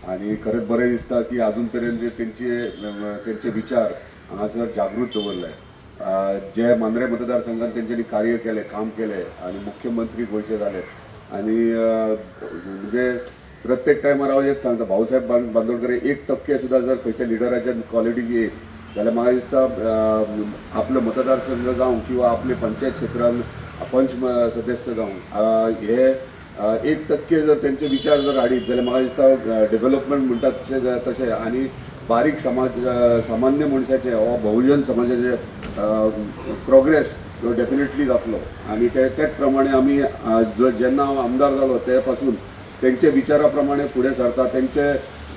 आनी खरेंच बरें दिसता की आजून पर्यंत जे तेंचे विचार हांगासर जागृत दवरले, जे मांद्रे मतदारसंघात तेंच्यांनी कार्य केलें, काम केलें आनी मुख्यमंत्री गोंयचे जाले। आनी म्हणजे प्रत्येक टायमार हांव हेच सांगता, भाऊसाहेब बांदोडकर 1% सुद्दां जर खंयच्या लिडराच्या क्वॉलिटी येत जाल्यार म्हाका दिसता आपलो मतदारसंघ जावं किंवा आपले पंचायत क्षेत्रान पंच सदस्य जावं हे 1% जर तेंचे विचार जर हाडीत जाल्यार म्हाका दिसता डेव्हलपमेंट म्हणटात तशें तशें आनी बारीक समाज सामान्य मनशाचे वा बहुजन समाजाचे प्रोग्रेस जो डेफिनेटली जातलो। आनी ते त्याच प्रमाणे आमी जेन्ना हांव आमदार जालो ते पासून तेंचे विचारा प्रमाणे फुडें सरता,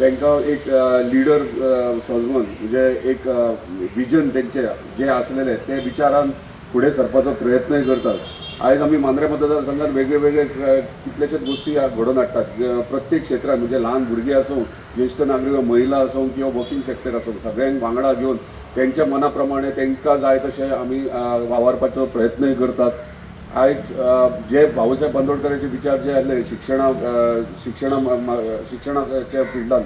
तांकां एक लिडर समजून म्हणजे एक विजन तेंचे जे आसलेले ते विचारान फुडें सरपाचो प्रयत्नय करतात। आयज आमी मांद्रे मतदारसंघात वेगळे वेगळे कितलेशेच गोश्टी घडोवन हाडटात, प्रत्येक क्षेत्रांत म्हणजे ल्हान भुरगीं आसूं, ज्येश्ठ नागरीक, महिला आसूं किंवा वर्किंग सेक्टर आसूं, सगळ्यांक वांगडा घेवन तेंच्या मना प्रमाणे तांकां जाय तशें आमी वावरपाचो प्रयत्नय करतात। आयज जे भाऊसाहेब बांदोडकराचे विचार जे आसले शिक्षणाच्या फिल्डान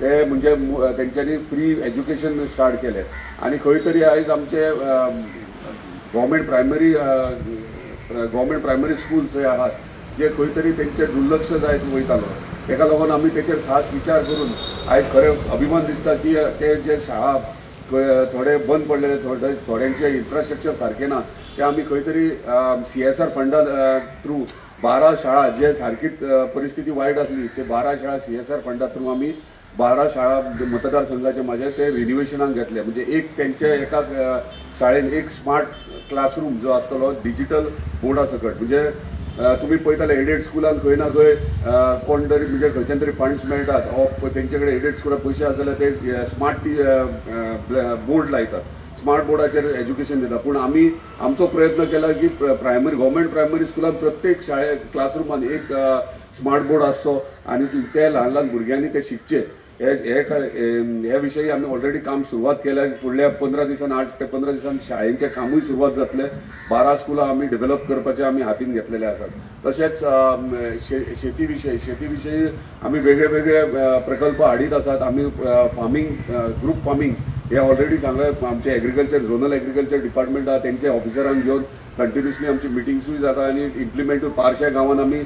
ते म्हणजे तेंच्यांनी फ्री एज्युकेशन स्टार्ट केलें आनी खंय तरी आयज आमचे गव्हर्मेंट प्रायमरी स्कूल्स जे आहात जे खंय तरी तेंचेर दुर्लक्ष जायत वयतालो, तेका लागून आमी तेचेर खास विचार करून आयज खरें अभिमान दिसता की ते जे शाळा थोडे बंद पडलेले, थोड्यांचे इन्फ्रास्ट्रक्चर सारकें ना, ते आमी खंय तरी CSR फंडा थ्रू 12 शाळा जे सारकी परिस्थिती वायट आसली ते 12 शाळा CSR फंडा थ्रू आमी 12 शाळा मतदारसंघाचे माझे ते रिनिवेशनाक घेतले। म्हणजे एक तेंचे एका शाळेन एक स्मार्ट क्लासरूम जो आसतलो डिजिटल बोर्डा सकट, म्हणजे तुमी पळयताले एडेड स्कुलान खंय ना खंय कोण तरी म्हणजे खंयच्यान तरी फंड्स मेळटात वा तेंचे कडेन एडेड स्कुलाक पयशे आसा जाल्यार ते स्मार्ट बोर्ड लायतात, स्मार्ट बोर्डाचेर एज्युकेशन दिता। पूण आमी आमचो प्रयत्न केला की प्रायमरी गव्हर्मेंट प्रायमरी स्कुलान प्रत्येक शाळे क्लासरुमान एक स्मार्ट बोर्ड आसचो आनी ते ल्हान ल्हान भुरग्यांनी ते शिकचे हे विशयी आमी ऑलरेडी काम सुरवात केल्या। फुडल्या 15 दिसान 8 ते 15 दिसान शाळेंचें कामूय सुरवात जातलें। 12 स्कुलां आमी डेव्हलप करपाचें आमी हातीन घेतलेले आसात। तशेंच शेती विशयी आमी वेगळे वेगळे प्रकल्प हाडीत आसात। आमी फार्मींग ग्रूप फार्मींग हे ऑलरेडी सांगलें, आमचे एग्रीकल्चर झोनल एग्रीकल्चर डिपार्टमेंट आहा तेंचे ऑफिसरांक घेवन कंटिन्युअसली आमची मिटिंग्सूय जाता आनी इम्प्लिमेंटूय पारशा गांवान आमी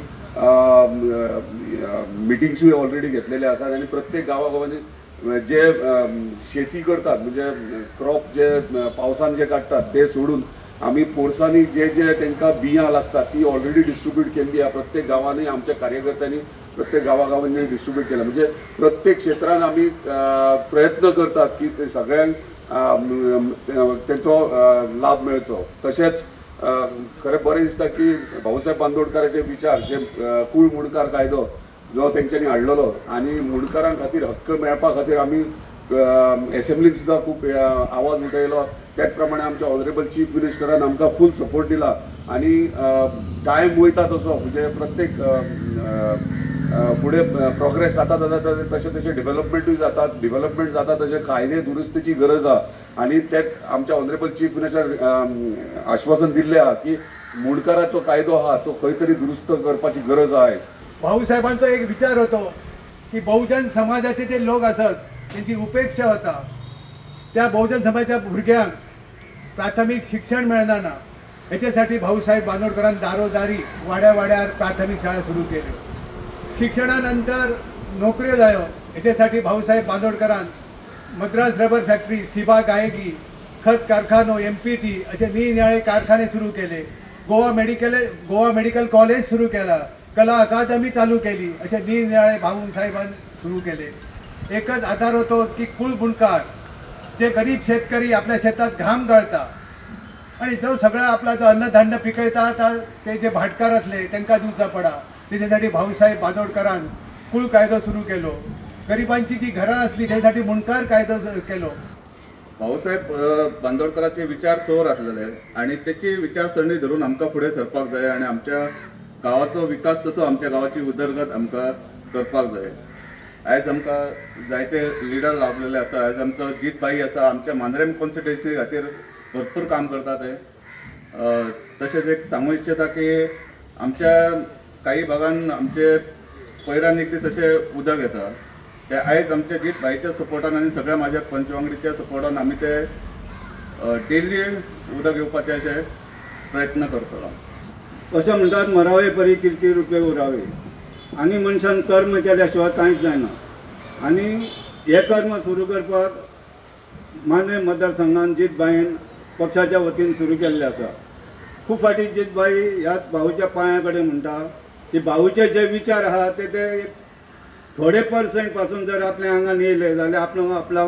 मिटिंग्सूय ऑलरेडी घेतलेले आसात आनी प्रत्येक गांवागांवांनी जे शेती करतात म्हणजे क्रॉप जे पावसान जे काडटात ते सोडून आमी पोरसांनी जे जे तांकां बियां लागतात ती ऑलरेडी डिस्ट्रिब्यूट केल्ली आहा। प्रत्येक गांवांनी आमच्या कार्यकर्त्यांनी प्रत्येक गांवागांवांनी डिस्ट्रिब्यूट केला। म्हणजे प्रत्येक क्षेत्रान आमी प्रयत्न करतात की ते सगळ्यांक तेंचो लाभ मेळचो। तशेंच खरें बरें दिसता की भाऊसाहेब बांदोडकराचे विचार जे कूळ मुंडकार कायदो जो तेंच्यांनी हाडलेलो आनी मुंडकारां खातीर हक्क मेळपा खातीर आमी एसेंब्लीन सुद्दां खूब आवाज उठयलो। त्याच प्रमाणे आमच्या ऑनरेबल चीफ मिनिस्टरान आमकां फूल सपोर्ट दिला आनी टायम वयता तसो म्हणजे प्रत्येक फुडें प्रोग्रेस जाता जाता तशें तशें डेव्हलपमेंटूय जाता, डेव्हलपमेंट जाता तशें कायदे दुरुस्तीची गरज आहा आनी तेच आमच्या ऑनरेबल चीफ मिनिस्टर आश्वासन दिल्लें आहा की मुंडकाराचो कायदो आहा तो खंय तरी दुरुस्त करपाची गरज आहा। आयज भाऊसाहेबांचो एक विचार होतो की बहुजन समाजाचे जे लोक आसत तेंची उपेक्षा होता, त्या बहुजन समाजाच्या भुरग्यांक प्राथमीक शिक्षण मेळना ना, हेच्यासाठी भाऊसाहेब बांदोडकरान दारोदारी वाड्या वाड्यार प्राथमीक शाळा सुरू केल्यो। शिक्षणानंतर नोकऱ्यो जायो हेच्यासाठी Bhausaheb बांदोडकरान Madras rubber factory, सिबा Geigy, खत कारखानो, MPT असे निरनिराळे कारखाने सुरू केले। गोवा मेडिकल कॉलेज सुरू केला, कला अकादमी चालू केली, असे निरनिराळे भाऊसाहेबान सुरू केले। एकच आधार होतो की कुळ बुणकार जे गरीब शेतकरी आपल्या शेतात घाम गळता आणि जो सगळा आपला जो अन्नधान्य पिकयता ते जे भाटकार असले तांकां दिवचा पडा, तेच्यासाठी भाऊसाहेब बांदोडकरान कुळ कायदो सुरू केलो। गरिबांची जी घरां आसली त्यासाठी मुंडकार कायदो केलो। भाऊसाहेब बांदोडकराचे विचार चोर आसलेले आनी तेची विचारसरणी धरून आमकां फुडें सरपाक जाय आनी आमच्या गांवाचो विकास तसो आमच्या गांवाची उदरगत आमकां करपाक जाय। आयज आमकां जायते लिडर लाभलेले आसा। आयज आमचो जीत भाई आसा, आमच्या मांद्रेम कॉन्स्टिट्युएन्सी खातीर भरपूर काम करता ते। तशेंच एक सांगू इच्छिता की आमच्या काही भागान आमचे पयरान एक दीस अशें उदक येता, ते आयज आमच्या जीत भाईच्या सपोर्टान आनी सगळ्या माझ्या पंचवांगडीच्या सपोर्टान आमी ते डेली उदक येवपाचे अशे प्रयत्न करतलो. अशें म्हणटात मरावे परी किर्ती रुपये उरावे आनी मनशान कर्म केल्या शिवाय कांयच जायना आनी हें कर्म सुरू करपाक मांद्रें मतदारसंघान जीतभाईन पक्षाच्या वतीन सुरू केल्लें आसा. खूब फावटी जीतभाई ह्या भाऊच्या पांया कडेन म्हणटा की भाऊचे जे विचार आहा ते ते थोडे पर्संट पासून जर आपल्या आंगान येयले जाल्यार आपलो आपला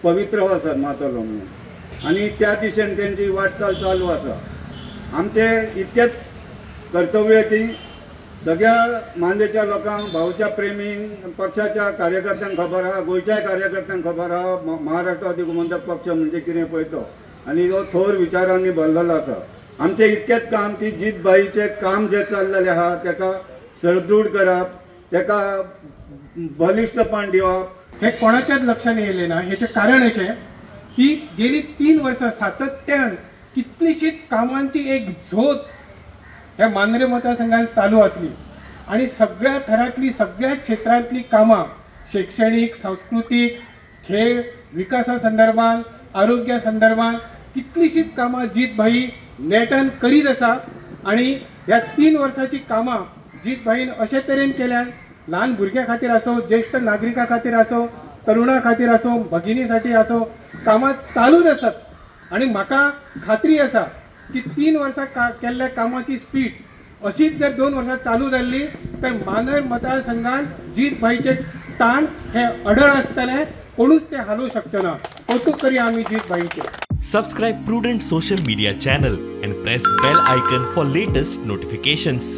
पवित्र वचत मातलो म्हणून आनी त्या दिशेन तेंची वाटचाल चालू आसा. आमचें इतकेंच कर्तव्य की सगळ्या मांद्रेच्या लोकांक, भाऊच्या प्रेमींक, पक्षाच्या कार्यकर्त्यांक खबर आहा, गोंयच्याय कार्यकर्त्यांक खबर आहा महाराष्ट्रवादी गोमंतक पक्ष म्हणजे कितें पळय तो आनी तो थोर विचारांनी भरलेलो आसा. आमचें इतकेंच काम की जीतभाईचें काम जें चल्लेलें आहा तेका सरदृढ करप, तेका बलिश्टपण दिवप. हे कोणाच्याच लक्षात येयलें ना. हेचें कारण अशें की गेली 3 वर्सां सातत्यान कितलीशीच कामांची एक झोत ह्या मांद्रें मतदारसंघान चालू आसली आनी सगळ्या थरांतली सगळ्या क्षेत्रांतली कामां शैक्षणीक, सांस्कृतीक, खेळ विकासा संदर्भान, आरोग्या संदर्भान कितलीशीच कामां जीतभाई नेटान करीत आसा आनी ह्या 3 वर्सांची कामां जीतभाईन अशे तरेन केल्यान ल्हान भुरग्यां खातीर आसूं, ज्येश्ठ नागरिकां खातीर आसूं, तरुणां खातीर आसूं, भगिनी साठी आसूं, कामां चालूच आसात आनी म्हाका खात्री आसा की 3 वर्सां केल्ल्या कामाची स्पीड अशीच जर 2 वर्सां चालू जाल्ली तर मांद्रें मतदारसंघान जीतभाईचें स्थान हें अडळ आसतलें, कोणूच तें हालोवंक शकचो ना. कौतूक करूया आमी जीतभाईचें. Subscribe Prudent social media channel and press bell icon for latest notifications.